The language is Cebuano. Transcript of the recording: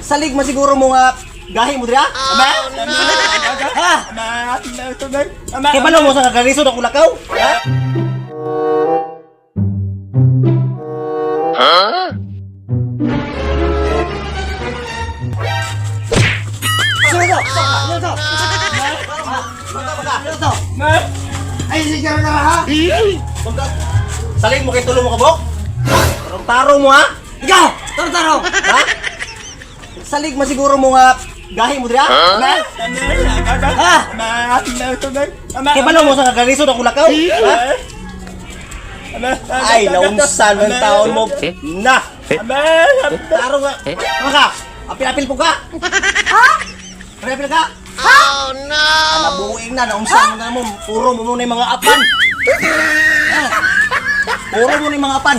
Salig man siguro mo nga gahi mo dira? Ha? Kay balo mo sa kagalisod ako lakaw? Ha? Sino to? Sino to? Sino to? Ay, sige na ha? Salig mo kay tulo mo kabok? Tarong-tarong mo ha? Ikaw! Tarong-tarong! Ha? Salig man siguro mo nga gahi mo dira? Ha? Kay balo mo sa kagalisod ako lakaw? Ha? Ay, naunsan ng taon mo. Na! Tarong nga. Tama ka! Apil-apil po ka! Ha? Apil-apil ka! Oh no! Nabuing na, naunsan mo na mo. Puro mo muna yung mga apan. Ha? Puro mo na yung mga apan.